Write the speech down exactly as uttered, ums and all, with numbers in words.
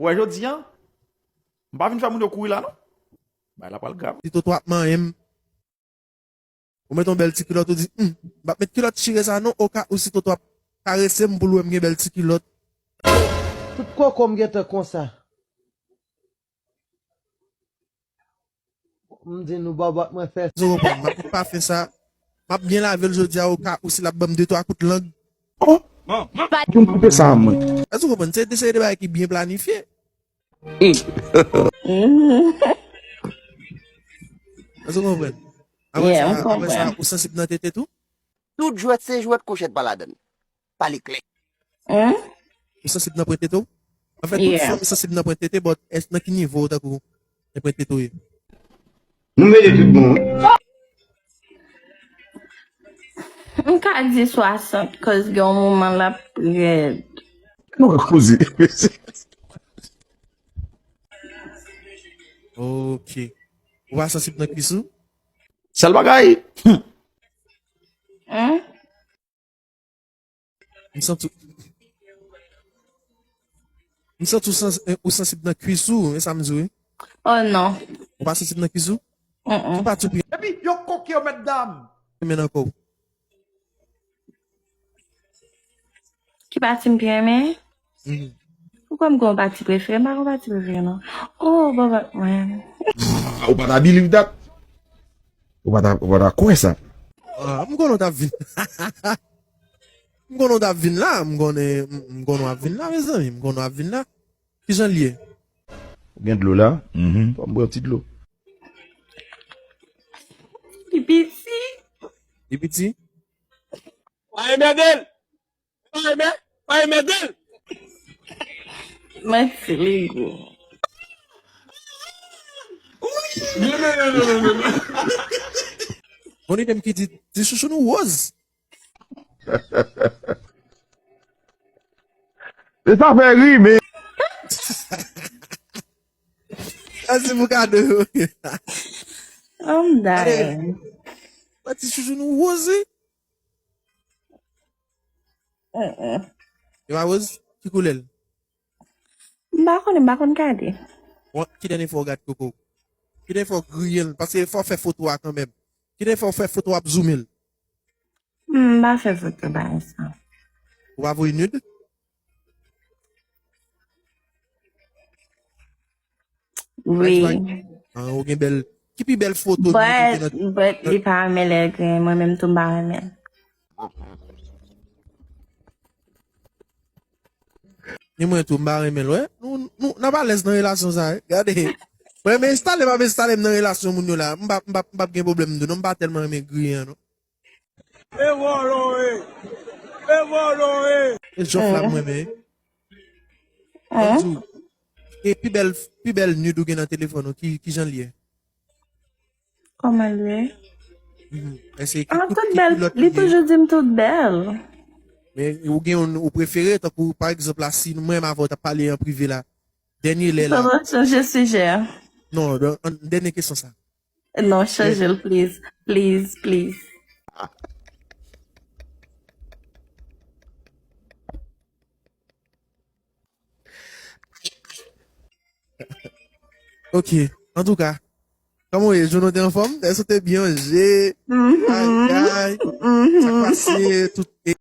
Ou wè jodi a, m pa vin fè moun yo kouri la non. Bagay la pral grav. Si Toto ap manyen m, ou met yon bèl ti kilòt, ou di, hmm, m p ap met kilòt chire sa non, oka ou si Toto ap karese m pou l wè m gen bèl ti kilòt. Tout koko m gentan konsa. M di nou bòbòt mwen fè. Èske w konprann? M ap met pafen sa. M ap byen lave l jodi a oka ou si l ap ban m de twa kout lang. Oh! Bon, bon. Pou m koupe sa a mwen. Èske w konprann? Se de se de bagay ki byen planifye. Èske w konprann? Apre sa, apre sa, ou sansib nan tete tou? Tout jwèt se jwèt kouchèt pa ladann. Pale klè. Ou sansib nan pwen tete w? Anfèt, tout fanm sansib nan pwen tete, but èske nan ki nivo tankou nan pwen tete w ye? Nou mele tout bon wi. M ka di swasant, cause gen yon moman l ap rèd. Nou ka koze. Ok. Ou pa sansib nan kwis ou? Sèl bagay. Hein? M santi w M santi w sans, eh, ou sansib nan kwis ou, e sa m di w wi. Oh non. Ou pa sansib nan kwis ou? Mm. Ki pati w pi. Epi yo koke yo mèt dam. Renmen nan kò w. Ki pati m pi renmen? Mm. Ou kwè m gen yon pati prefere? M pa gen yon pati prefere non. Oh, baba mwen. Ou pa ta believe that? Ou pa ta, ou pa ta kwè sa? Ah, m konnen w t ap vin. M konnen w t ap vin la, m konnen, m konnen w ap vin la, mezanmi, m konnen w ap vin la. Kijan l ye? Ou gen dlo la? Mhm. Fò m bwè yon ti dlo. Li piti. Li piti? Pa enmède l! Pa enmè, pa enmède l! Manti li gou. Non, non, non, non, non, non. Gon ide m ki di, di chouchou nou woz. E sa fè ri, men. Mèsi pou kado yo. Anmday. Mwen ti chouchou nou woz wi. E pa woz? Ki koulè l? M pa konnen, m pa konn gade. Bon, ki dènye fwa w gad koko w? Ki dènye fwa w griyen l? Paske fò w fè foto a kanmenm. Ki dènye fwa w fè foto w ap zoumen l? M pa fè foto bagay sa. Ou pa voye nude? Wi. Ah, ou gen bèl. Ki pi bèl foto nude ou gen nan? But, but li pa renmen lè l griyen, mwen menm tou m pa renmen l. Ni mwen tou, m pa renmen l, wè. Nou, nou, n ap alèz nan relasyon sa, wi. Gade. Mwen renmen enstale m ap enstale m nan relasyon moun yo la. M p ap, m p ap, m p ap gen pwoblèm m tou, non. M pa tèlman renmen griyen an, non. E vòlò w ye. E vòlò w ye. E jòf la m renmen. Ban m di w, e pi bèl, pi bèl nude ou gen nan telefòn ou, ki, kijan l ye? Kòman l ye? Mhm. Èske ki, ki, ki kilòt li ye? Li toujou di m tout bèl. Men ou gen youn ou prefere, tankou pa egzanp la, si mwen m avè w t ap pale an prive la, dènye lè la. Faudrait changer sujet. Non, an, dènye kesyon sa. Non, chanje l, please. Please, please. Ok. Antouka, kòman w ye? Jounen w te anfòm? Èske w te byen manje? Bagay. Sa k pase? Tout.